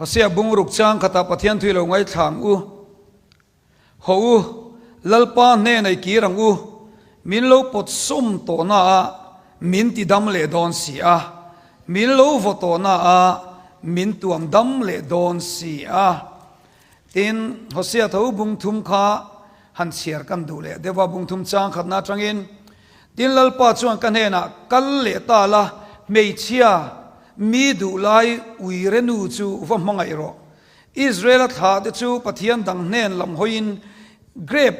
Hosea bungruk chang khatah Pathian thui lo ngaithla ang u. Haw u, Lalpa hnenah i kir ang u, min lo pawt sawm tawhna ah min ti dam leh dawn si a, min lo vaw tawhna ah min tuam dam leh dawn si a. Tin, Hosea tho bung thum kha han chhiar kan duh leh deuh a, bung thum chang khatna atangin, Tin, Lalpa chuan ka hnenah, Kal leh ta la, hmeichhia, mi duh lai uire nu chu va hmangaih rawh. Israel-a thlahte chu Pathian dang hnen lam hawiin grep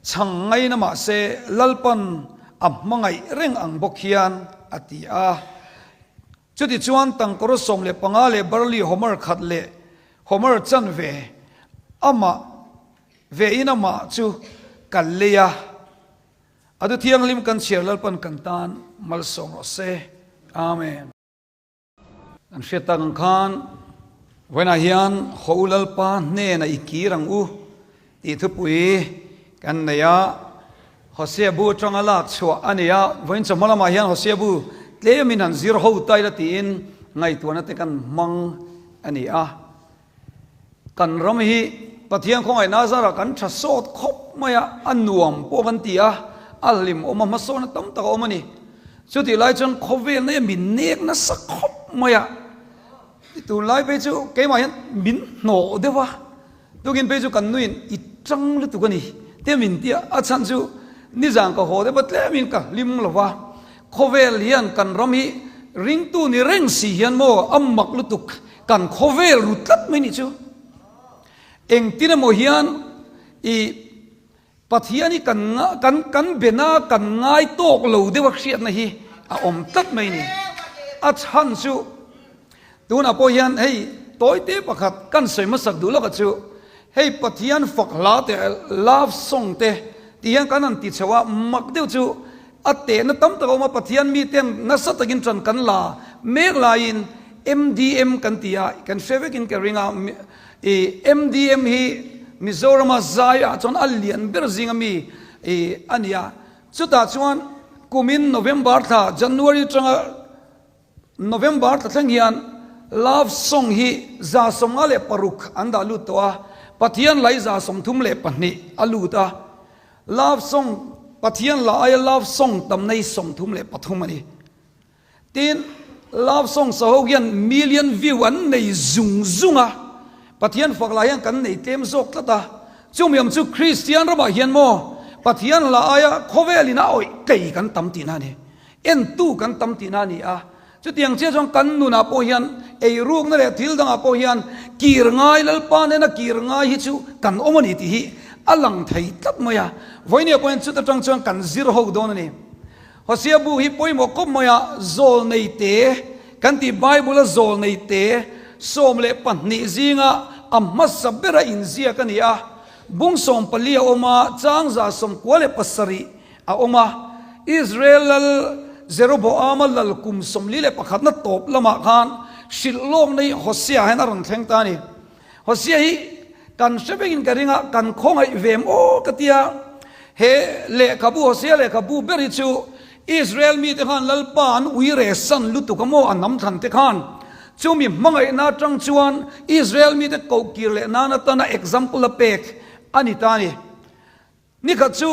chhang ngaina mah se Lalpan a hmangaih reng ang bawk hian a ti a. Chutichuan tangkawr 15 leh barley homer khat leh homer chanve amah vein amah chu ka lei a. A du thianghlim kan chhiar Lalpan kan tan malsawm rawh se. Amen. Kan hriat tak ang khan vawiinah hian Haw U Lalpa hnenah i kir ang u tih thupui kan nei a, Hosea bu atanga lak chhuah a ni a, vawiin chawhma lamah hian Hosea bu tlemin han zir ho ta ila tiin ngaihtuahna te kan hmang a ni a. Kan ram hi Pathian khawngaihna zarah kan tha sawt khawp mai a, a nuam pawh kan ti a, a hlimawm a, hmasawnna tam tak a awm a ni. Chutih lai chuan khawvelna hi min nek nasa khawp mai a, tunlai phei chu keimah hian min hnawh deuh a, tukin phei chu kan nuin i tang lutuk a ni te min ti a, a chhan chu nizan ka haw deuh a tlemin ka hlim lo va, khawvel hian kan ram hi ringtu ni reng si hian maw a mak lutuk Kan khawvel ru tlat mai nih chu. Engtin emaw hian i Pathian hi kan kan kan bena kan ngai tawk lo deuh a hriatna hi a awm tlat mai ni. A chhan chu tunah pawh hian hei tawite pakhat kan sawi hmasak duh lawkah chu hei Pathian fak hla te love song te ti hian kan han ti chho a mak deuh chu A tehna tam tak a awm a, Pathian miten nasa takin ṭan kan la mek laiin MDM kan ti a, kan hre vekin ka ring a, i MDM hi Mizorama zaiah chuan a lian ber zinga mi i a ni a, chutah chuan kumin November thla, January aṭanga November thla thleng hian Love Song hi 56 an dah lut tawh a, Pathian lai 32 a lut a, Love Song Pathian la aia Love Song tam nei 33 a ni. Tin, Love Song sa ho hian million view an nei zung zung a, Pathian fak lah hian kan nei tlem zawk tlat a, chumi awm chu Kristian ramah hian maw Pathian la aia khawvelin a awih tlei kan tam tihna a ni. Entu kan tam tihna a ni a, chutiang chiah chuan kan nunah pawh hian eirukna leh thil dangah pawh hian kir ngai Lalpa nena kir ngai hi chu kan awm a ni tih hi a lang thei tlat mai a. Vawinia pawh hian chut atang chuan kan zir ho dawn a ni. Hosea bu hi pawimawh khawp mai a, zawl nei te kan tih Bible a zawl nei te 12 zinga a hmasa bera inziak a ni a, bung 14 a awm a, chang 97 A awm a, Israel lal Jeroboama lal kum 41 na tawp lamah khan hrilh lawkna hi Hosea hian a rawn thleng ta a ni. Hosea hi kan hre vengin ka ring a, kan khawngaih ve maw ka ti a. He lehkhabu, Hosea lehkhabu ber hi chu Israel mite khan Lalpa an ui reh san lutuk a maw, a hnam thlan te khan. Chumi hmangaihna atang chuan Israel mite kohkir leh nan atana example a pek a ni ta a ni. Nikhat chu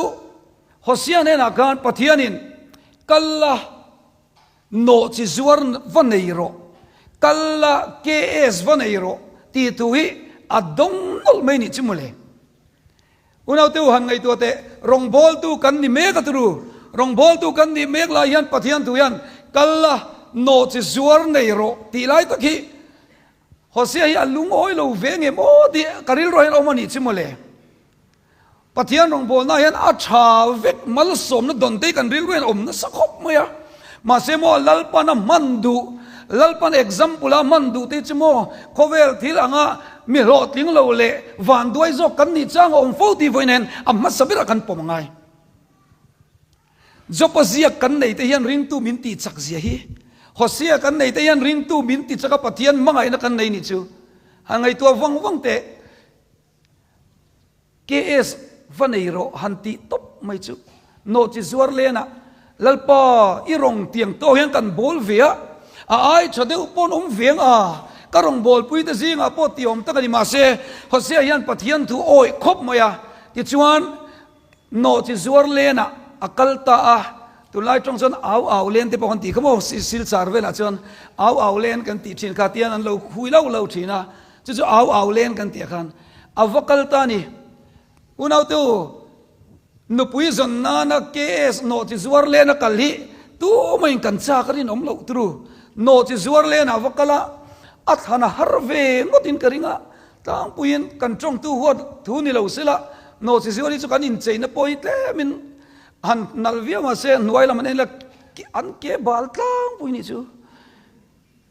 Hosea hnenah khan Pathianin, Kal la, nawh chi zuar va nei rawh, kal la, KS va nei rawh tih thu hi a dawng nawlh mai nih chu mawle. Unaute u han ngaihtuah teh, rawngbawltu kan ni mek a turu, rawngbawltu kan nih mek lai hian Pathian thu hian kal la, nawh chi zuar nei rawh tih lai tak hi Hosea hi a lungawi lo ve ngem aw tih ka rilru hian a awm a nih chu mawle. Pathian rawngbawlna hian a tha vek malsawmna dawn te hi kan rilru hian a awm nasa khawp mai a. Mahse maw Lalpan a hman duh, Lalpan example a hman duh te hi chu maw khawvel thil anga mi hlawhtling lo leh vanduai zawk kan nih chang a awm fo tih vawiin hian a hmasa berah kan pawm a ngai. Jopa ziak kan nei te hian ringtu min tih chak zia hi. Hosea kan nei te hian ringtu min ti chak a Pathian hmangaihna kan nei nih chu. Han ngaihtuah vang vang teh. KS va nei rawh han tih tawp mai chu nawh chi zuar lenah Lalpa i rawng tiang tawh hian kan bawl ve a, a ai tha deuh pawn awm veng a, Ka rawngbawlpuite zingah pawh tih awm tak a ni. Mahse, Hosea hian Pathian thu awih khawp mai a. Tichuan, nawhchi zuar lenah a kal ta a. Tunlai tawng chuan au au len te pawh kan tih kha maw? Silchar velah chuan au au len kan tih thin kha tian an lo hui lo lo thin a. Chu chu au au len kan tih ah khan a va kal ta a ni. Unaute u, nupui zawn nana KS nawhchi zuar len a kal hi tumah in kan chak a rinawm loh turu. Nawhchi zuar len ah va kal a, a thlan a har ve ngawt in ka ring a, tlangpuiin kan tawngtu huat thu ni lo sela nawhchi zuar hi chu kan incheina pawh hi tlem in han nalh viau mahse hnuai lam an en la an ke bal tlangpui nih chu.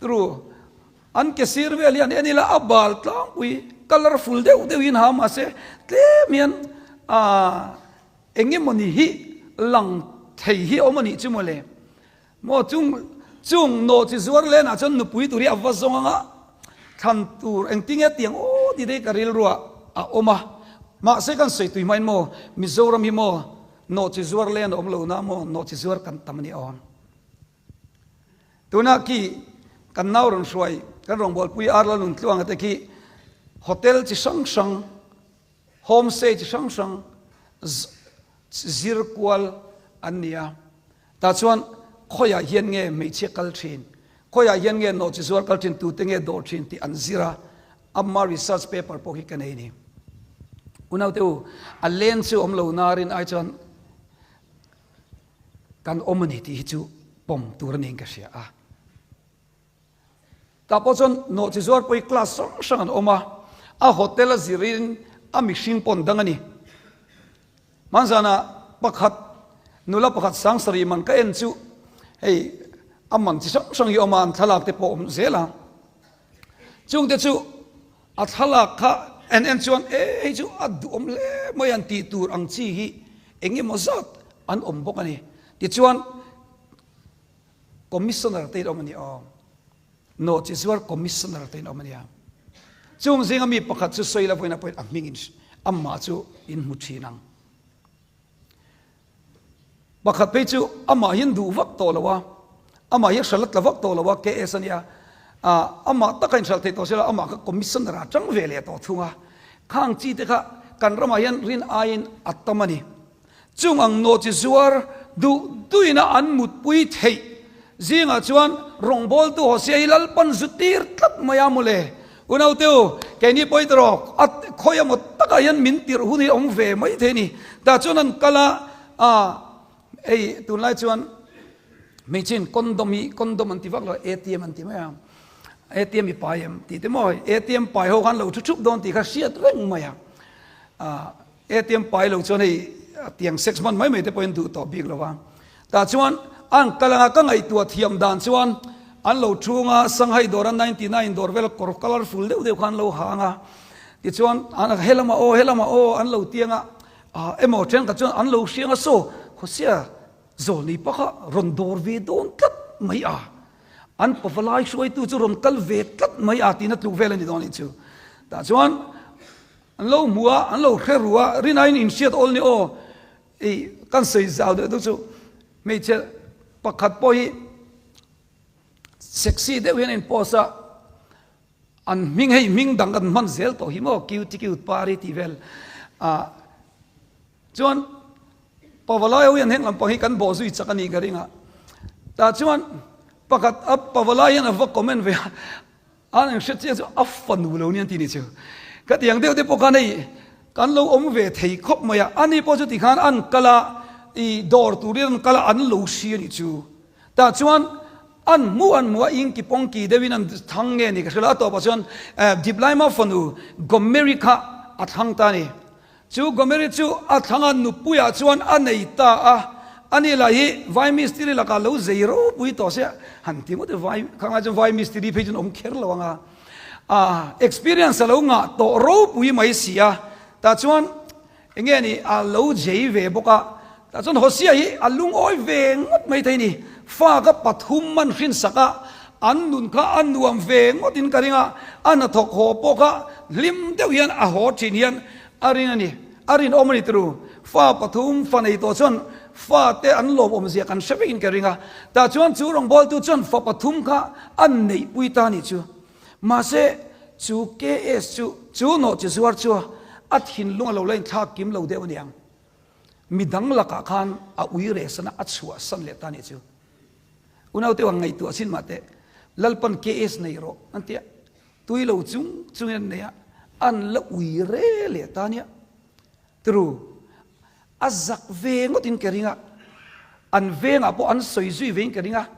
Tru, an ke sir vel hian en ila a bal tlangpui colourful deuh deuh in ha mahse tlem hian aah eng emawni hi lang thei hi a awm a nih chu mawle. Maw chung chung nawh chi zuar lenah chuan nupui tur hi a va zawng anga thlan tur engtinge tiang aw tih te hi ka rilruah a awm a. Mahse kan sawi tui hmain maw Mizoram hi maw nawh chi zuar len a awm lo na maw nawh chi zuar kan tam a ni awm. Tunah khi kan nau rawn hruai kan rawngbawlpui Arla Nuntluanga te khi hotel chi hrang hrang, home stay chi hrang hrang zir kual an ni a. Tah chuan khawiah hian nge hmeichhia kal thin, khawiah hian nge nawhchi zuar kal thin, tute nge dawh thin tih an zir a, amma research paper pawh hi ka nei a ni. Unaute u, a len chu awm lo narin ai chuan Kan awm a ni tih hi chu pawm tur a niin ka hria a. Tah pawh chuan nawhchi zuar pawh hi class hrang hrang an awm a, a hotel a zirin a mihring pawh an dang a ni. Hmanzanah pakhat nula pakhat sangsarih man ka en chu hei a man chi hrang hrang hi a awm a, an thlalak te pawh a awm zel a. Chungte chu a thlalak kha en en chuan e hei chu a duhawm hle mai an tih tur ang chi hi eng emaw zat an awm bawk a ni. Tichuan Commissioner te in awm a ni aw. Nawhchi zuar Commissioner te in awm a nia. Chung zinga mi pakhat chu sawi la vawiin ah pawhin a hming in amah chu in hmu thin ang. Pakhat phei chu amah hian duh vak tawh lo a, amah hi a hralh a tla vak tawh lo a, KS a nia, ah amah taka inhralh theih tawh sela amah kha commissioner ah tang ve leh tawh thung a, khang chi te kha kan ramah hian rin aiin a tam a ni. Chung ang nawhchi zuar duh duhina an mutpui theih Zingah chuan rawngbawltu Hosea hi Lalpan zu tir tlat mai a mawle. Unaute u, keini pawh hi tawh a khawi emaw takah hian min tirh hun hi a awm ve mai thei a ni. Tah chuan an kal a, ah hei tunlai chuan hmeichhe in condom hi condom an ti vak lo a, ATM an ti mai a, ATM i pai em tih te maw, ATM pai ho khan lo thu thup dawn tih kha hriat reng mai a, ah ATM pai lo chuan hei tiang sex hman mai mai te pawhin duh tawh bik lo a. Tah chuan an kal anga ka ngaihtuah thiam dan chuan an lo thung a, Shanghai dawra 99 dawr vel kawr colourful deuh deuh kha an lo hang a. Tichuan an he lamah aw he lamah aw an lo tiang a, ah emaw thenkhat chuan an lo hriang a saw Hosea zawlnei pa kha rawn dawr ve dawn tlat mai a, an pavalai hruaitu chu rawn kal ve tlat mai a tiin a tluk vel a ni dawn anih chu. Tah chuan An lo hmu a, an lo hre ru a, rinaiin inhriat awl ni aw, ei kan sawi zau deuh deuh chu hmeichhe pakhat pawh hi sexy deuh hian a in post a, an hming hei hming dang kan hman zel tawh hi maw cute cute pari tih vel ah chuan Pavalai ho hian heng lampang hi kan bawh zui chak a nih ka ring a, tah chuan pakhat a Pavalai hian a va comment ve a. An in hre chiang chu a fanu lo nia ti ni chu. Ka tiang deuh te pawh khan hei kan lo awm ve thei khawp mai a, ani pawh chu tikhan an kal a, i dawr turin an kal a, an lo hria ni chu. Tah chuan an hmuh an hmuh a, inki pawngki deuhin an thlang nge ni ka hre lo, a tawpah chuan Diplaima fanu Gomeri kha a thlang ta a ni. Chu Gomeri chu a thlanga nupuiah chuan a nei ta a, ani lah hi vai mistiri lakah lo zei ropui tawh se han ti ngawt e, vai khang lai chuan vai mistiri phei chuan awm kher lo ang a, ah experience a lo ngah tawh ropui mai si a, tah chuan eng nge ni a lo zei ve bawk a, tah chuan Hosea hi a lungawi ve ngawt mai thei ni, fa kha pathum man hrinsak a, an nun kha a nuam ve ngawtin ka ring a, a hnathawk haw pawh kha hlim deuh hian a haw thin hian A rin a ni. A rinawm a ni turu. Fa pathum fa nei tawh chuan fa te an lawmawm zia kan hre vekin ka ring a. Tah chuan chu rawngbawltu chuan fa pathum kha a neihpui ta a nih chu. Mahse, chu KS chu, chu nawhchi zuar chu a thinlung a lo la inthlak kim lo deuh a niang. Mi dang lakah khan a ui reh san a, a chhuahsan leh ta a nih chu. Unaute ang ngaihtuah chin mah teh, Lalpan KS nei rawh an ti a, tui lo chung chungin an nei a, an la ui re leh ta a nia. Tru, a zak ve ngawtin ka ring a, an vengah pawh an sawi zui vein ka ring a.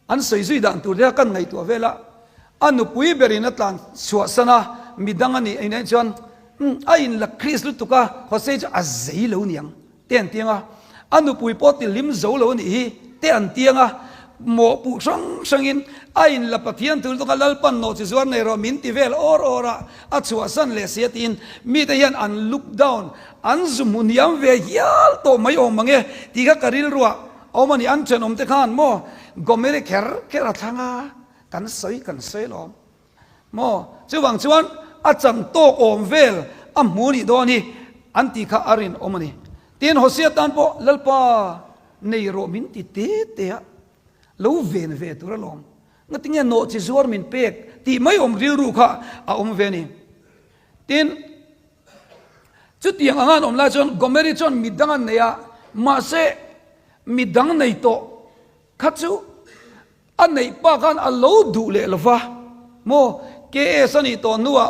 An sawi zui dan tur te kha kan ngaihtuah vel a, a nupui berin a tlan chhuahsan a, midang a nih inah chuan umm a inla Chris lutuk a, Jose chu a zei lo niang te an tiang a, a nupui pawh ti hlim zo lo a nih hi te an tiang a, mawhpuh hrang hrangin a inla Pathian thu lutuk a, Lalpan nawh chi zuar nei rawh min ti vel awr awr a, a chhuahsan leh si a tiin mite hian an look down, an zu hmu hniam ve hial tawh mai awm ang e tih kha ka rilruah Awm a ni, an thenawm te khan maw Gomeri kher kher a thlang a, kan sawi kan sawi alawm maw, chuvang chuan a chan tawk awm vel a hmu nih dawn hi an tih kha a rinawm a ni. Tin, Hosea tan pawh Lalpa nei rawh min ti te te a, lo ven ve tur alawm, ngatinge nawhchi zuar min pek tih mai awm rilru kha a awm ve a ni. Tin, Chutiang anga an awm lai chuan Gomeri chuan midang an nei a, mahse midang nei tawh kha chu a neih pa khan a lo duh leh lo va. Maw KS a nih tawh hnuah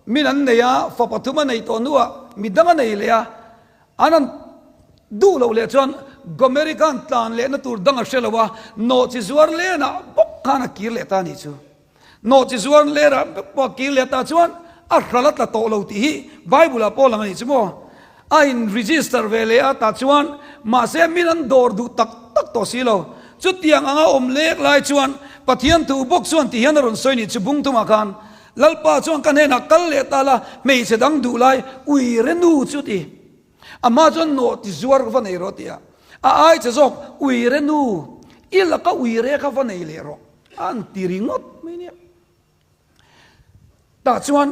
min an nei a, fa pathum a neih tawh hnuah midang a nei leh a, an han duh loh leh chuan Gomeri khan tlan lehna tur dang a hre lo a, nawhchi zuar lenah bawk khan a kir leh ta a nih chu. Nawhchi zuar lerah pawh kir leh ta chuan a hral a tla tawh lo tih hi Bible ah pawh lang a nih chu maw? A in register ve leh a tah chuan mahse min an dawr duh tak tak tawh si lo. Chutiang anga awm lek lai chuan Pathian thu bawk chuan ti hian a rawn sawi nih chu bung thumah khan Lalpa chuan ka hnenah kal leh ta la hmeichhe dang duh lai uire nu chu ti. Amah chuan nawhti zuar ka va nei rawh ti a. A ai che zawk uire nu i laka uire kha va nei leh rawh. An ti ringawt mai nia. Tah chuan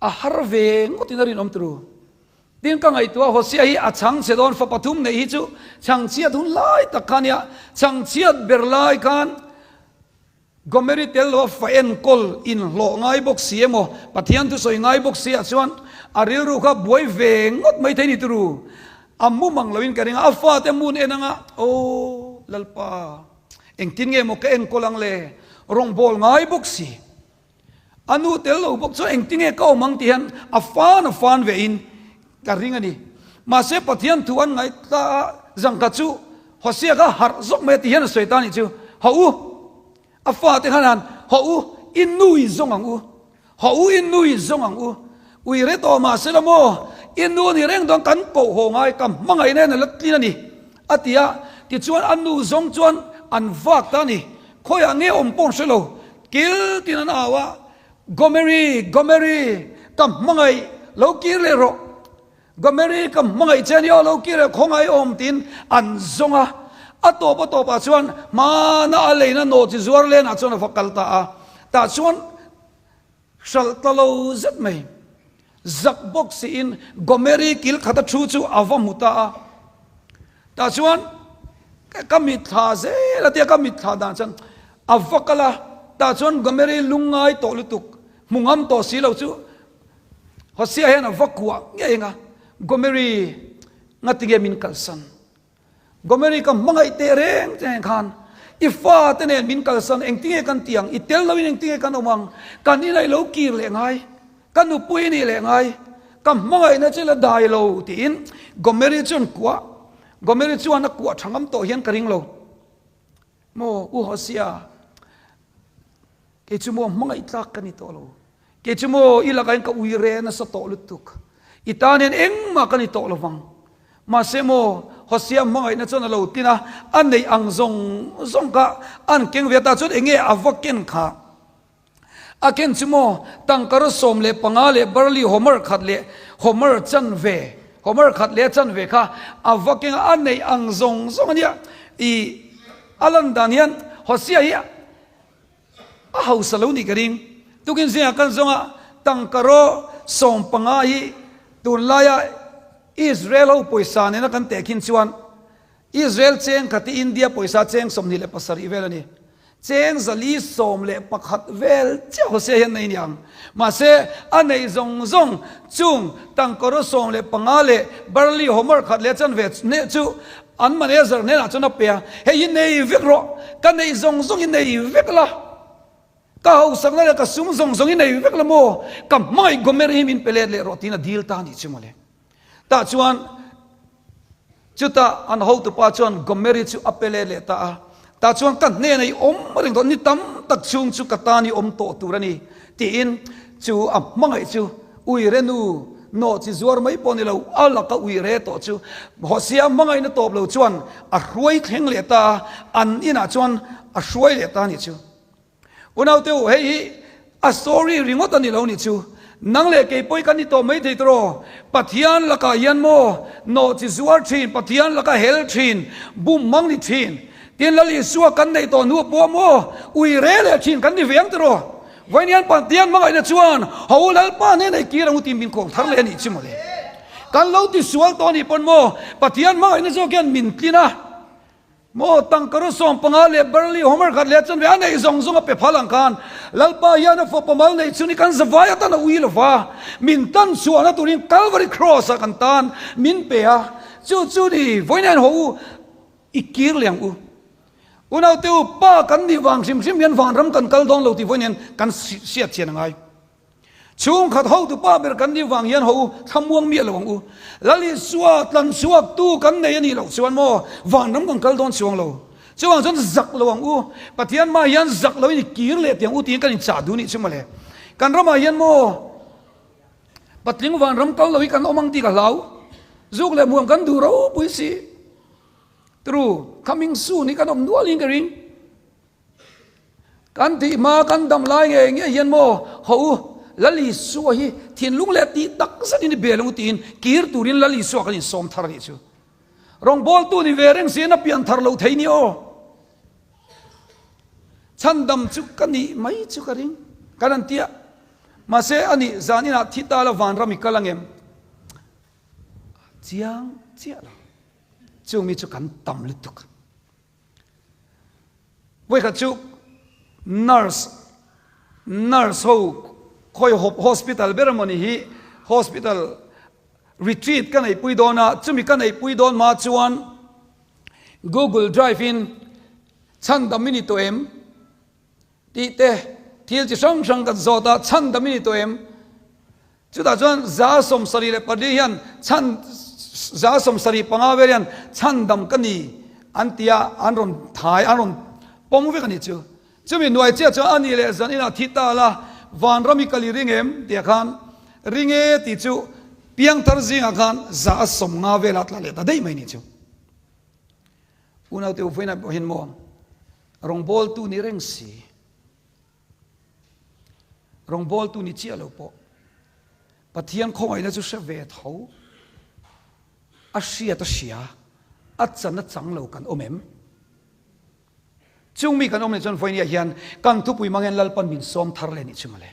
a har ve ngawtin a rinawm turu. Tin ka ngaihtuah Hosea hi a chhang chhe dawn fa pathum neih hi chu chhangchhiat hun lai tak kha nia. Chhangchhiat ber lai khan Gomeri tel lo a fa enkawl inhlawh ngai bawk si emaw, Pathian thusawi ngai bawk si ah chuan a rilru kha buai ve ngawt mai thei ni turu. A mu mang loin ka ring a, a fate mun en anga, Aw Lalpa, engtin nge maw ka enkawl ang le? Rawngbâwl ngai bawk si. A nu tel lo bawk chuan engtin nge ka awm ang tih hian a fan a fan ve in ka ring a ni. Mahse Pathian thu an ngaihthla a, zangkhat chu Hosea kha harh zawk mai a ti hian a sawi ta a nih chu. Haw u, a fate khan han haw u, i nui zawng ang u. Haw u, i nui zawng ang u. Ui re tawh mahse la maw, i nu ni reng dawn kan koh haw ngai, ka hmangaihna hian a la tlin a ni, a ti a. Tichuan a nu zawng chuan an vak ta a ni. Khawiah nge awm pawh an hre lo. Kil tin an au a, Gomeri, Gomeri, ka hmangaih, lo kir leh rawh. Gomeri, ka hmangaih che ania, lo kir leh khawngaih awm tiin an zawng a. A tawp a tawpah chuan hmana a leina nawhchi zuar lenah chuan a va kal ta a. Tah chuan hralh ta lo zet mai. Zak bawk siin Gomeri kil khata thu chu a va hmu ta a. Tah chuan ka mitthla zel a tia ka mitthla dan chuan a va kal a, tah chuan Gomeri lungngai tawh lutuk, hmu ngam tawh si lo chu Hosea hian a va kuah ngei ang a, Gomeri ngatinge min kalsan? Gomeri ka hmangaih teh reng che khan i fate nen min kalsan engtinge kan ti ang? I tel loin engtinge kan awm ang? Kan inah i lo kir leh ngai, ka nupui i nih leh ngai, ka hmangaihna che la dai lo tiin Gomeri chuan kuah, Gomeri chuan a kuah tha ngam tawh hian ka ring lo. Maw U Hosea, kei chu maw hmangaih tlak ka ni tawh lo. Kei chu maw i lakain ka ui re nasa tawh lutuk. I tan hian engmah ka ni tawh lo vang. Mahse maw Hosea hmangaihna chuan a lo tin a, a neih ang zawng zawng kha an keng ve ta chuan eng nge a va ken kha? A ken chu maw, tangkar 15 leh barley homer khat leh homer chanve, homer khat leh a chanve kha a va keng a, a neih ang zawng zawng a nia. I a lan dan hian Hosea hi a hausa lo nih ka ring. Tukin zingah kan zawng a, tangkaraw 15 hi tunlaia Israel ho pawisa nena kan tehkhin chuan Israel cheng khat hi India pawisa cheng 27 vel a ni. Cheng 411 vel chiah Hosea hian nei niang. Mahse, a neih zawng zawng chung tangkawraw 15 leh barley homer khat leh chanve hneh chu an manager hnenah chuan a pe a, Hei hi nei vek rawh, ka neih zawng zawng hi nei vek la, ka hausakna leh ka sum zawng zawng hi nei vek la maw, ka hmangaih Gomer hi min pe let leh rawh tiin a dil ta a nih chu mawle. Tah chuan chutah an hotupa chuan Gomeri chu a pe let leh ta a, tah chuan ka hnenah i awm reng tawh, ni tam tak chhung chu ka tan i awm tawh tur a ni tiin chu a hmangaih chu uire nu nawh chi zuar mai pawh ni lo, a laka uire tawh chu Hosea hmangaihna tawp lo chuan a hruai thleng leh ta a, an inah chuan a hruai leh ta a nih chu. Unaute u, hei hi a story ringawt a ni lo nih chu. Nang leh kei pawh hi kan ni tawh mai thei tawh. Pathian lakah hian maw nawh chi zuar thin, Pathian laka hel thin, bum mang ni thin. Tin Lal Isua kan neih tawh hnu pawh maw ui re leh thin kan ni ve ang tawh. Vawiin hian Pathian hmangaihna chuan ho u Lalpa hnenah i kir ang u tih min kawng thar leh a nih chu mawle. Kan lo ti sual tawh a nih pawn maw Pathian hmangaihna zawk hian min tlin a. Maw tangkaraw 15 leh barley homer khat leh chuan ve a neih zawng zawng a pe phal ang khan Lalpa hian a fawpa mal neih chhun hi kan zavai atan a ui lo va, min tan chhuahna turin Calvary Cross ah kan tan min pe a, chu chu ni vawiin ho u i kir leh ang u. Unaute u, pa kan nih vang hrim hrim hian vanram kan kal dawn lo tih vawiin hian kan hriat chian a ngai. Chhungkhat hotu pa ber kan nih vang hian ho u thlamuang miah lo ang u. Lal Isua tlan chhuak tu kan nei a nih loh chuan maw vanram kan kal dawn chuang lo. Chuvang chuan zak lo ang u. Pathian hmaah hian zak loin i kir leh tiang u tiin kan inchah duh nih chu mawle. Kan ramah hian maw patling vanram kal lo hi kan awm ang tih ka hlau. Zuk leh muam kan duh ropui si. True, coming soon hi kan awm nualin ka ring. Kan tih hma kan dam lai ngei ngei hian maw haw u, Lal Isua hi thinlung leh tih tak zetin i bel ang u tiin kir turin Lal Isua kan insawm thar a nih chu. Rawngbawltu ni ve reng siin a pian thar lo thei ni aw. Chhandam chu ka nih mai chu ka ring kan an tia. Mahse a nih zan inah thi ta la vanram i kal angem? Chiang chiah lo. Chung mi chu kan tam lutuk. Vawikhat chu nurse nurse ho khawi hawp hospital ber emaw ni hi hospital retreat ka neihpui dawn a, chumi ka neihpui dawn hma chuan google drive in chhandam i ni tawh em? Tih te thil chi hrang hrang kan zawt a, chhandam i ni tawh em? Chutah chuan 74 hian chhan 75 vel hian chhandam ka ni an ti a, an rawn thai, an rawn pawm vek a ni chu. Chumi hnuai chiah chuan a ni leh zan inah thi ta la, vanram i kal i ring em? Tih ah khan ring e tih chu piangthar zingah khan 150 velah tla leh ta daih mai ni chu. Unaute u vawiinah pawh hian maw rawngbawltu ni reng si, rawngbawltu ni chiah lo pawh Pathian khawngaihna chu hre ve tho, a hriat a hria, a chan a chang lo kan awm em? Chung mi kan awm leh chuan vawiiniah hian kan thupui hmang hian Lalpan min sawm thar leh nih chu mawle.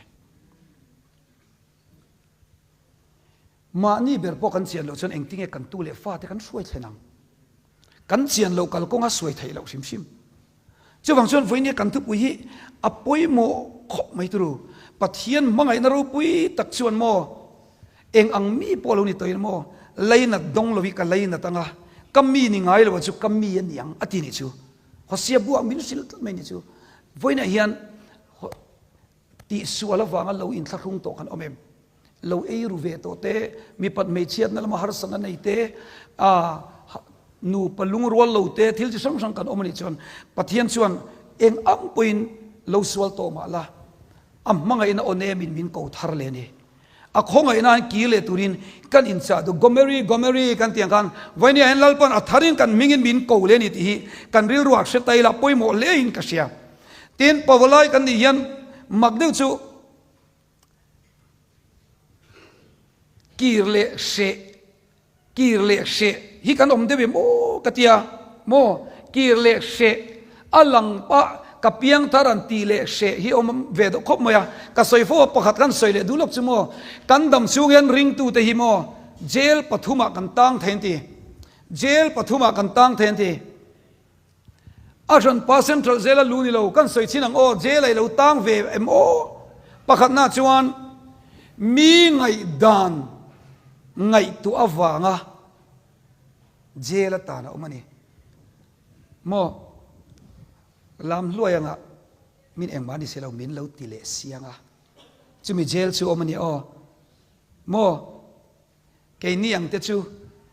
Mahni ber pawh kan chian loh chuan engtinge kan tu leh fate kan hruai thlen ang? Kan chian loh kalkawnga suai theih loh hrim hrim. Chuvang chuan vawiin kan thupui hi a pawimawh khawp mai turu. Pathian hmangaihna ropui tak chuan maw eng ang mi pawh lo ni tawhin maw leinat dawng lo hi ka leinat anga ka mi ni ngai lo chu ka mi a ni ang a ti nih chu. Hosea buah min hrilh tlat mai nih chu. Vawiinah hian Tihsual avanga lo inthlahrung tawh kan awm em? Lo ei ru ve tawh te, mipat hmeichhiatna lama harsatna nei te, nupa lungrual lo te, thil chi hrang hrang kan awm a nih chuan Pathian chuan eng ang pawhin lo sual tawh mah la, a hmangaihna aw nemin min ko thar leh a ni. A khawngaihnain kir leh turin kan inchah duh. Gomeri, Gomeri kan tih ang khan Vainia hian Lalpan a tharin kan hmingin min ko leh a ni tih hi kan rilruah hre ta ila pawimawh hlein ka hria. Tin, Pavalai kan nih hian mak deuh chu kir leh hreh, kir leh hreh hi kan awm deuh em aw ka tia maw, kir leh hreh a lang pah ka piang thar an tih leh hreh hi awm ve deuh khawp mai a, ka sawi fo a pakhat khan sawi leh duh lawk chu maw, kan dam chhung hian ringtute hi maw jail pathumah kan tang thei an ti, jail pathumah kan tang thei an ti. A hranpa Central Jail a lu ni lo, kan sawi chin ang aw, jail a i lo tang ve em aw? Pakhatna chuan mi ngaihdan ngaihtuah avanga jail atan a awm a ni. Maw lam hluai anga min engmah ni si lo min lo ti leh siang a, chumi jail chu awm a ni aw. Maw Keini ang te chu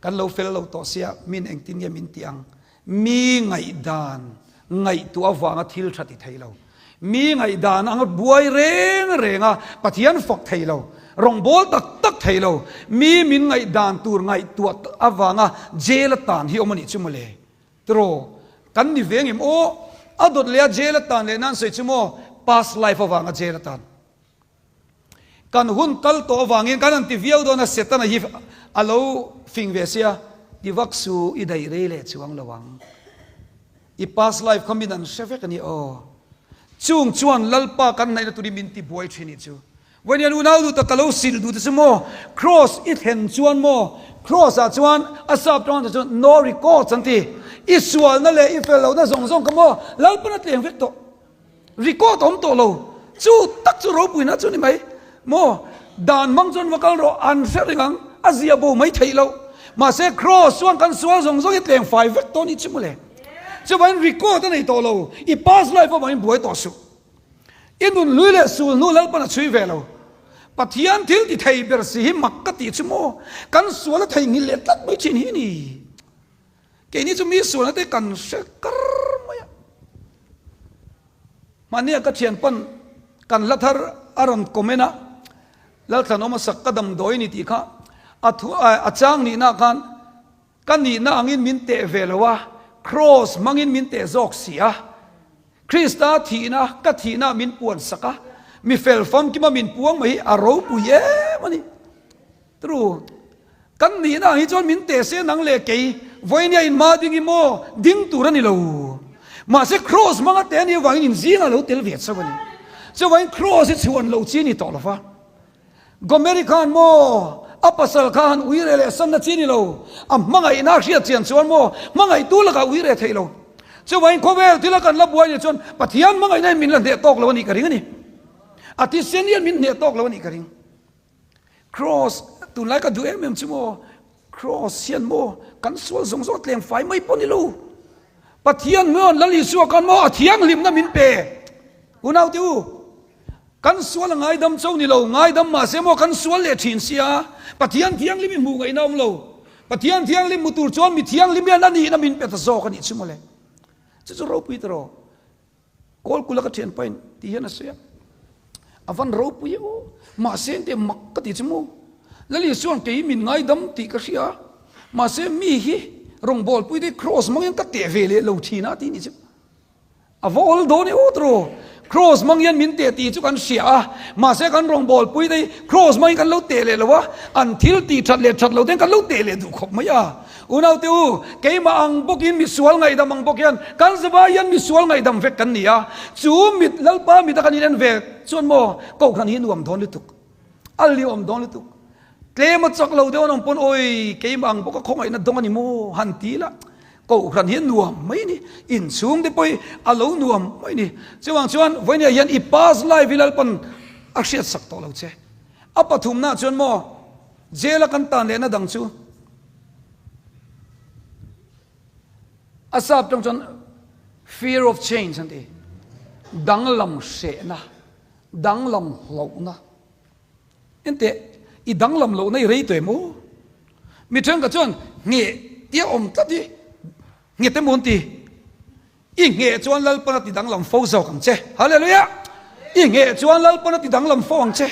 kan lo fel lo tawh sia, min engtin nge min tih ang? Mi ngaihdan ngaihtuah avanga thil tha ti thei lo. Mi ngaihdan anga buai reng reng a, Pathian fak thei lo, rawngbâwl tak tak thei lo, mi min ngaihdan tur ngaihtuah avanga jail a tan hi awm a nih chu mawle. Tiraw? Kan ni ve ngem aw? A dawt leh a jail a tan leh nan sawi chu maw? Past life avanga jail a tan. Kan hun kal tawh avangin kan han ti viau dawn a, Setana hi a lo fing ve sia, ti vak su i daih rei leh chuang lo ang. I past life kha min an hre vek a ni aw. Chung chuan Lalpa kan hnaihna turin min ti buai thin i chu. Vawiin unau duh tak ka lo sil duh te chu maw, Cross i thlen chuan maw, Cross ah chuan a sap tawng te chuan no records an ti. I sualna leh i fel lohna zawng zawng kha maw Lalpan a tleng vek tawh. Record awm tawh lo. Chu tak chu ropuina chu ni mai. Maw? Dan hmang chuan va kal rawh, an hre reng ang, a zia bo mai theih loh. Mahse Cross chuan kan sual zawng zawng hi tleng fai vek tawh a ni chu mawle. Chuvangin record a nei tawh lo, i past life avangin buai tawh suh. I nun hlui leh sul hnu Lalpan a chhui ve lo. Pathian thil ti thei ber si hi mak ka tih chu maw? Kan sual a theihnghilh leh tlat mai thin hi a ni. Keini chu mi sualna te kan hre kar mai a. Mahnia ka thian pawn kan hla thar a rawn comment a, Lalthlanawm a sak ka damdawi ni tih kha a thu a chang nihna khan ka nihna angin min teh ve lo a, kraws hmangin min teh zawk si a. Krista thihna ka thihna min puan sak a, mi fel famkima min puang mai hi a ropui em a ni. True. Kan nihna ang hi chuan min teh se nang leh kei vawinia in hma ding i maw ding tur a ni lo. Mahse Cross hmanga teh a nih avangin in zingah lo tel ve chauh a ni. Chuvangin Cross hi chhuan loh chi a ni tawh lo va. Gomeri khan maw a pasal kha han ui reh leh sanna chi a ni lo. A hmangaihna a hriat chian chuan maw hmangaihtu lakah ui reh theih lo. Chuvangin khawvel thila kan la buai nih chuan Pathian hmangaihna in min la hneh tawk lo a nih ka ring a ni. A thisen hian min hneh tawk lo a nih ka ring. Cross, tunlai ka duh em em chu maw, Cross hian maw kan sual zawng zawng a tleng fai mai pawh ni lo. Pathian hmuan Lal Isua khan maw a thianghlimna min pe. Unaute u, kan sual a ngaidam cho ni lo, ngaidam mahse maw kan sual leh thin sia, Pathian thianghlim i hmuh ngaihna awm lo. Pathian thianghlim hmu tur chuan mi thianghlim hian a nihna min pe ta zawk a nih chu mawle. Chu chu ropui ta rawh. Kawlkula ka thian pain ti hian a sawi a, a van ropui e aw, mahse engte mak ka ti chu maw? Lali chuan kei min ngaidam tih ka hria a, mahse mi hi rawngbawlpui te cross hmang hian ka teh ve leh lo thin a ti ni chu. A va awl dawn e aw tiraw? Cross hmang hian min teh tih chu kan hria a, mahse kan rawngbawlpui te hi cross hmang hian kan lo teh leh lo a, an thil tih that leh that lo ten kan lo teh leh duh khawp mai a. Unaute u, keimah ang bawkin misual ngaihdam ang bawk hian kan zavai hian misual ngaihdam vek kan ni a, chu mit Lalpa mita kan inen ve chuan maw kohhran hi nuam dawn lutuk, a liawm dawn lutuk. Tlem a chak lo deuh an awm pawn awi keimah ang bawka khawngaihna dawng a ni maw han ti la, kohhran hi nuam mai ni, inchhung te pawh hi a lo nuam mai ni. Chuvang chuan vawinia hian i past life hi Lalpan a hriatsak tawh lo che. A pathumnaah chuan maw jail a kan tan lehna dang chu, A sap tang chuan fear of change an ti. Danglam hrehna, danglam hlauhna. Enteh, i danglam lohna i rei tawh em aw? Mi thenkhat chuan ngheh tia awm tlat hi nghet emaw an ti. I ngheh chuan Lalpan a ti danglam fo zawk ang che. Hallelujah! I ngheh chuan Lalpan a ti danglam fo ang che.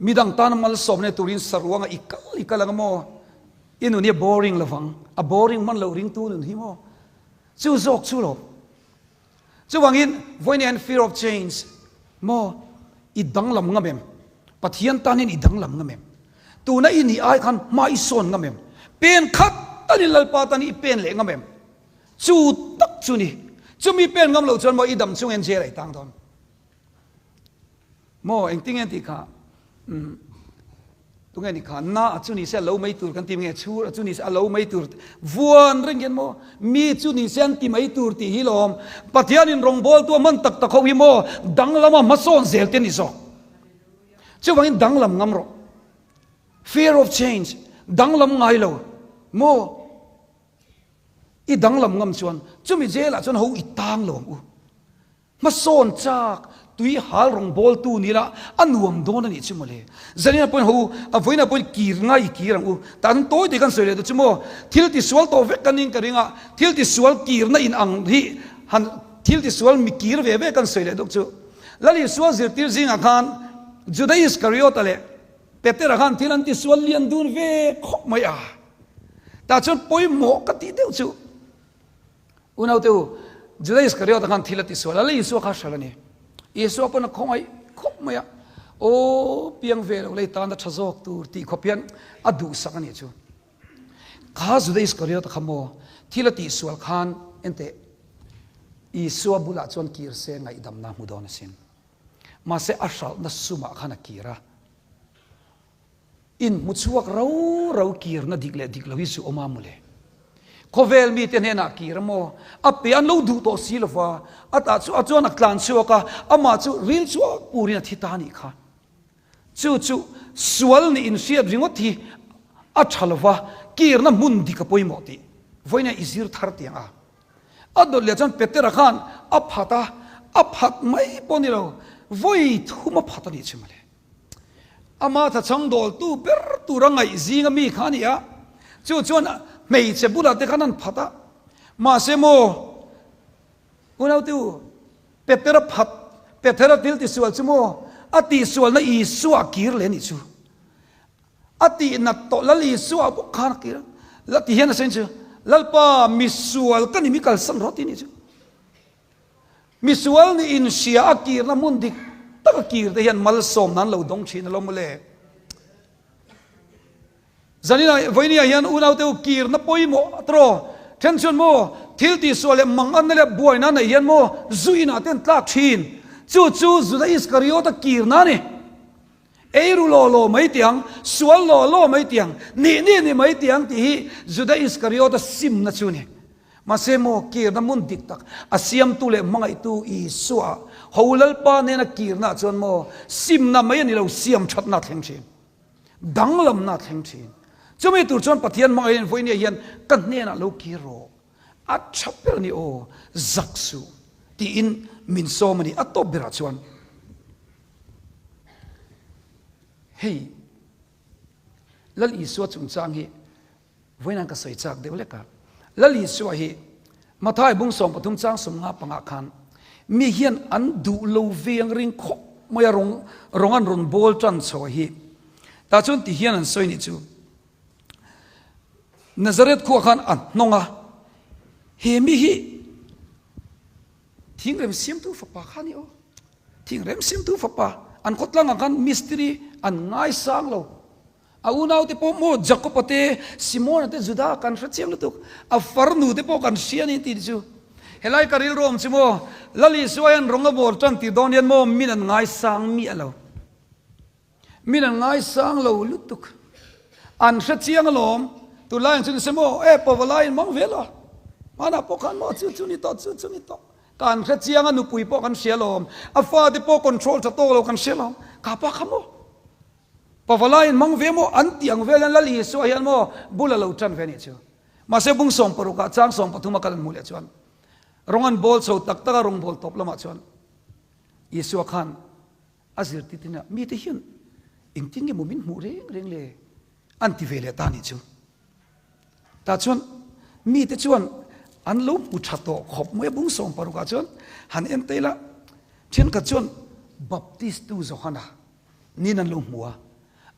Midang tana malsawmna turin saruanga i kal i kal ang maw? I nun hi a boring lovang, a boring hman loh ringtu nun hi maw? Chu zawk chu lo. Chuvangin vawiin hian fear of change maw i danglam ngam em? Pathian tan hian i danglam ngam em? Tuna i nih ai khan hma i sawn ngam em? Pen khat talin Lalpa tan hi i pen leh ngam em? Chu tak chu ni. Chumi pen ngam loh chuan maw i dam chungin jail ah i tang dawn. Maw engtin nge tih kha umm. Tunge ni kha na a chu ni se a lo mai tur kan ti nge chhur a chu ni se a lo mai tur vuan reng hian maw mi chu ni se an ti mai tur tih hi lawm Pathianin rawngbawltu a hman tak tak ho hi maw danglama hmasawn zel te ni zawk. Chuvangin danglam ngam rawh. Fear of change danglam ngai lo maw i danglam ngam chuan chumi jail ah chuan ho i tang lo ang u. Hmasawn chak tui hal rawngbawltu ni la a nuam dawn a nih chu mawle. Zanina pawhin ho a vawiina pawhin kir ngai i kir ang u. Tan tawi te kan sawi leh duh chu maw thil tisual tawh vek kan ning ka ring a, thil tisual kirna in ang hi han thil tisual mi kir ve ve kan sawi leh deuh chu. Lal Isua zirtir zingah khan Juda Iskariota leh Petera khan thil an tisual lian dun ve khawp mai a. Tah chuan pawimawh ka tih deuh chu. Unaute u, Juda Iskariota khan thil a ti sual a, la Isua kha hralh a ni. Isua pawn a khawngaih khawp mai a, Aw, piang ve lo lei tan a tha zawk tur tih khawp hian a duhsak a nih chu. Kha Juda Iskariota kha maw thil a tih sual khan enteh Isua bulah chuan kir se ngaihdamna hmu dawn asin. Mahse a hralhna sumah khan a kir a. In hmu chhuak rau rau kirna dik leh dik lo hi zu awm a mawle. Khawvel mite hnenah kir a maw? A pe an lo duh tawh si lova, a tah chu a chuan a tlan chhuak a, amah chu ril chhuak purin a thi ta a nih kha. Chu chu sual nih inhriat ringawt hi a tha lova, kirna hmun dik a pawimawh tih vawiin a i zir thar tiang a. A dawt leh chuan Petera khan a phat a, a phat mai pawh ni lo, vawi thum a phat a nih chu mawle. Ama thachhang dawltu ber tura ngaih zinga mi kha a ni a, chu chuan hmeichhe bulah te khan an phat a. Mahse maw, unaute u, Petera phat, Petera thil tisual chu maw, a tihsualna Isua a kir leh a nih chu. A tihnat tawh Lal Isua bawk khan a kir a. La ti hian a sawi chu, Lalpa, misual ka ni mi kalsan rawh ti a nih chu. Misual nih inhria a kirna hmun dik tak a kir te hian malsawmna an lo dawng thin alawm mawle. Zanina vawinia hian unaute u kirna pawimawh tawh then chuan maw thil tihsual leh manganna leh buaina neih hian maw zu inah te an tlak thin. Chu chu Juda Iskariota kirna a ni. Eiru law law mai tiang, sual law law mai tiang, nih nih ni mai tiang tih hi Juda Iskariota simna chu a ni. Mahse maw, kirna hmun dik tak, a siamtu leh hmangaihtu Isua, ho Lalpa nena kirna chuan maw, simna mai a ni lo, siam thatna a thleng thin. Danglamna a thleng thin. Chumi tur chuan Pathian hmangaih hian vawinia hian ka hnenah lo kir rawh, a tha ber a ni aw, zak suh tiin min sawm a ni. A tawp berah chuan hei Lal Isua chungchang hi Vawiin ka sawi chak deuh lek a, Lal Isua hi Mathai bung 13 chang 15 pangah khan mi hian an duh lo ve ang ring khawp mai a rawng rawng an rawn bawl tan chho hi. Tah chuan ti hian an sawi nih chu Nazareth khua khan a hnawng a, he mi hi thingrem siamtu fapa kha a ni aw. Thingrem siamtu fapa an khawtlangah khan mistiri an ngaisang lo. A unaute pawh maw Jakob-a te, Simona te, Juda kan hre chiang lutuk. A farnu te pawh kan hria a ni tih chu. Helai ka rilru awm chu maw, Lal Isua hian rawng a bawr tan tih dawn hian maw min an ngaisang miah lo. Min an ngaisang lo lutuk. An hre chiang alawm. Tunlai ang chu nise maw, e pavalai in mang ve lo. Hmanah pawh khan maw chu chu ni tawh, chu chu ni tawh. Kan hre chiang a, nupui pawh kan hria alawm. A fate pawh control tha tawk lo kan hria alawm. Kapa kha maw. Pavalai in mang ve maw an tih ang vel hian Lal Isua hian maw bul a lo tan ve a nih chu. Mahse bung 16 ah chang 13 a kal an hmuh leh chuan rawng an bawl chho tak tak a rawng bawl tawp lamah chuan Isua khan a zirtir in a mite hian engtin nge maw min hmuh reng reng le an ti ve leh ta a nih chu. Tah chuan mite chuan an lo hmu tha tawh khawp mai a bung 16 ah chuan han en ta ila thenkhat chuan Baptist tu Johana Nin an lo hmu a,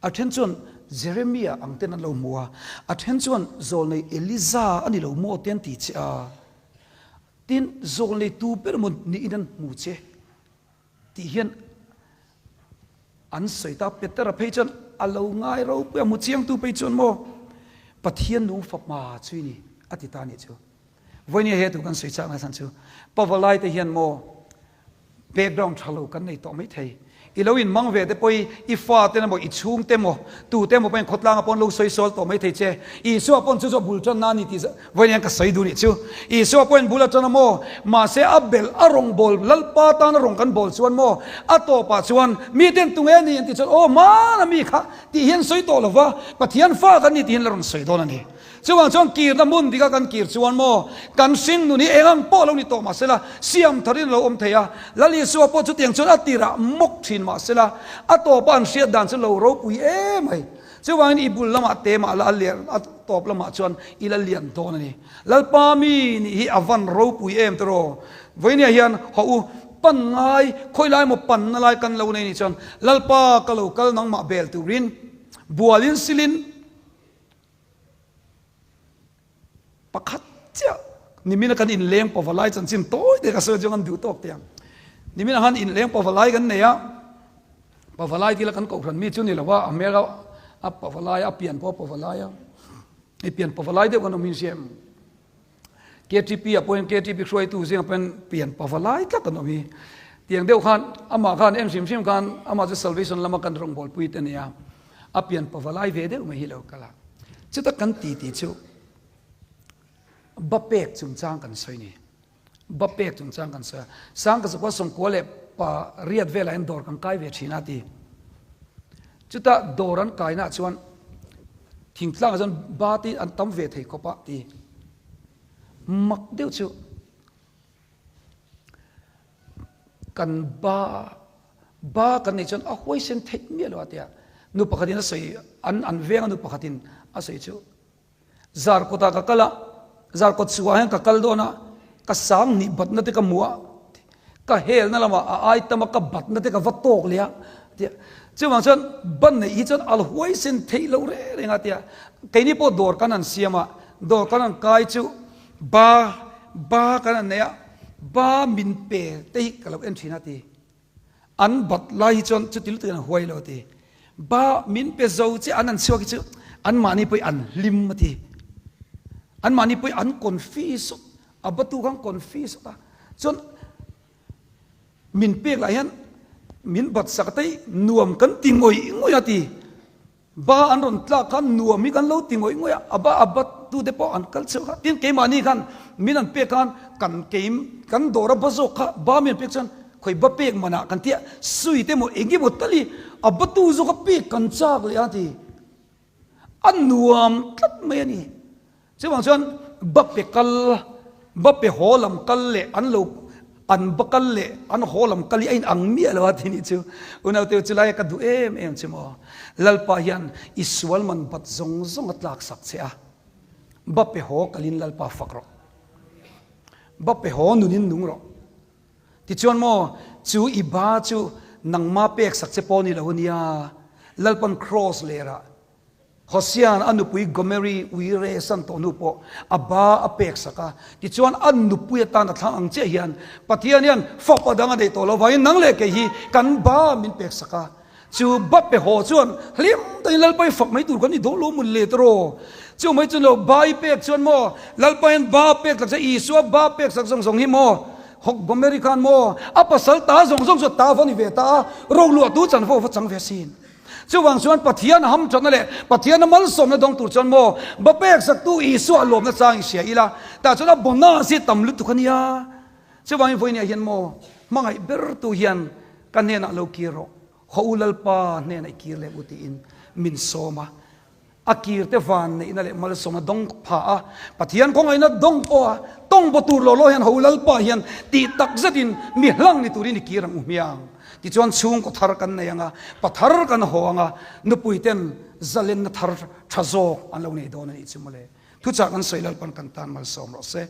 a then chuan Jeremia ang ten an lo hmu a, a then chuan zawlnei Eliza a ni lo maw te an ti che a, tin zawlnei tu ber emaw niin an hmu che tih hian an sawi ta. Petera phei chuan a lo ngai ropui a, hmu chiangtu phei chuan maw Pathian nung fapa chu i ni a ti ta a nih chu. Vawinia he tu kan sawi chakna chhan chu Pavalai te hian maw background tha lo kan nei tawh mai thei. I lo inhmang ve te pawh i, i fate emaw, i chhungte emaw, tute emaw pawhin khawtlanga pawn lo sawi sawl tawh mai thei che. Isua pawn chu chu a bul tanna a ni tih vawiin hian ka sawi duh nih chu. Isua pawhin bul a tan a maw? Mahse a belh a rawn bawl, Lalpa tan a rawn kan bawl chuan maw? A tawpah chuan miten tunge a ni an tih chuan aw hmana mi kha tih hian sawi tawh lo va, Pathian fa kan ni tih hian la rawn sawi dawn a ni. Chuvang chuan kirna hmun dika kan kir chuan maw, kan hring nun hi eng ang pawh lo ni tawh mahsela, siam tharin a lo awm thei a. Lal Isua pawh chutiang chuan a tirah mawk thin mahsela, a tawpa an hriat dan chu lo ropui em mai. Chuvangin i bul lamah te mah la a lian, a tawp lamah chuan i la lian dawn a ni. Lalpa mi nih hi a van ropui em tiraw? Vawinia hian haw u, pan ngai, khawi lai maw panna lai kan lo nei nih chuan Lalpa ka lo kal nangmah bel turin bualin silin, Pakhat chiah nimina kan inleng pavalai chanchin tawi te ka sawi chuan kan duh tawk teh ang. Nimina khan inleng pavalai kan nei a, pavalai tila kan kohhran mi chu ni lo a, a hmel a pavalai a pian pawh a pavalai a, i pian pavalai deuh kan awm hin hria em? KTP ah pawhin KTP hruaitu zingah pawhin pian pava lai tlat an awm hi. Tiang deuh khan amah khan em hrim hrim khan amah chu salvation lama kan rawngbawlpui te nia a pian pava lai ve deuh mai hi lo kal a. Chuta kan ti tih chu ba pek chungchang kan sawi ni. Ba pek chungchang kan sawi a. Sangka zakua sawmkua leh pa riat velah hian dawr kan kai ve thin a ti. Chuta dawr an kainaah chuan thingtlangah chuan ba te an tam ve thei khawp a ti. Mak deuh chu kan ba ba kan neih chuan a huaisen theih miah lo a tia. Nu pakhatin a sawi an an venga nu pakhatin a sawi chu Zarkawtah ka kal a, Zarkawt chhuah hian ka kal dawn a, ka sang hnih batna te ka hmu a, ka helna lamah a ai tam a, ka batna te ka va tawk leh a, tia. Chuvang chuan ban neih hi chuan al huaisen theih loh reng reng a, tia. Keini pawh dawr kan han siam a, dawr kan han kai chu ba, ba kan han nei a, ba min pe te hi ka lo en thin a, ti. An bat lai hi chuan chuti lutuk in an huai lo a ti. Ba min pe zo che an an chhuak hi chu an mahni pawh hi an hlim a ti. An mahni pawh hi an confi sawt, a batu khan confi sawt a. Chuan min pek lah hian min bat sak te hi nuam kan ti ngawih ngawih a ti. Ba an rawn tlak khan nuam hi kan lo ti ngawih ngawih a, a ba a bat tu te pawh an kal cheuh kha. Tin, keimahni khan min an pek khan kan keim kan dawr a ba zawk kha ba min an pek chuan khawi ba pek manah kan tia sui te maw eng emaw tal hi a ba tu zawk a pek kan chak leh a ti. A nuam tlat mai a ni. Chuvang chuan ba pe kal, ba pe haw lam kal leh an lo an ba kal leh an haw lam kal hi a inang miah lo a ti nih chu. Unaute chulai ka duh em em che maw. Lalpa hian i sual man bat zawng zawng a tlak sak che a, ba pe haw kalin Lalpa fak rawh. Ba pe haw nunin nung rawh. Tichuan maw chu i ba chu nangma pek sak che pawh ni lo ania, Lalpan kraws lerah Hosia'n a nupui Gomeri ui resan tawh hnu pawh a ba a pek sak a, tichuan a nupui atan a thlang ang chiah hian Pathian hian fapa dang a neih tawh lo vangin nang leh kei hi kan ba min pek sak a. Chu ba pe haw chuan hlim takin Lalpa i fak mai tur kan ni dawn lo mun let rawh. Chu mai chu lo ba i pek chuan maw Lalpa hian ba pek sak che Isua ba pek sak zawng zawng hi maw Gomeri khan maw a pasal ta zawng zawng chu a ta va ni ve ta a, roluahtu chanvo va chang ve asin. Chuvang chuan Pathian a hamthatna leh Pathian a malsawmna dawng tur chuan maw ba pek saktu Isua a lawmna chang i hria ila, tah chuan a bonus hi tam lutuk a nia. Chuvangin vawinia hian maw hmangaih bertu hian ka hnenah lo kir rawh, haw u Lalpa hnenah i kir leh u tiin min sawm a. A kir te van neihna leh malsawmna dawng pha a, Pathian khawngaihna dawng pawh a tawng baw tur law law hian ho Lalpa hian tih tak zetin mi hlang ni turin i kir ang u hmiang. Tichuan chhungkaw thar kan nei ang a, pa thar kan haw ang a, nupui ten zalenna thar tha zawk an lo nei dawn a nih chu mawle. Thuchah kan sawi Lalpan kan tan malsawm rawh se.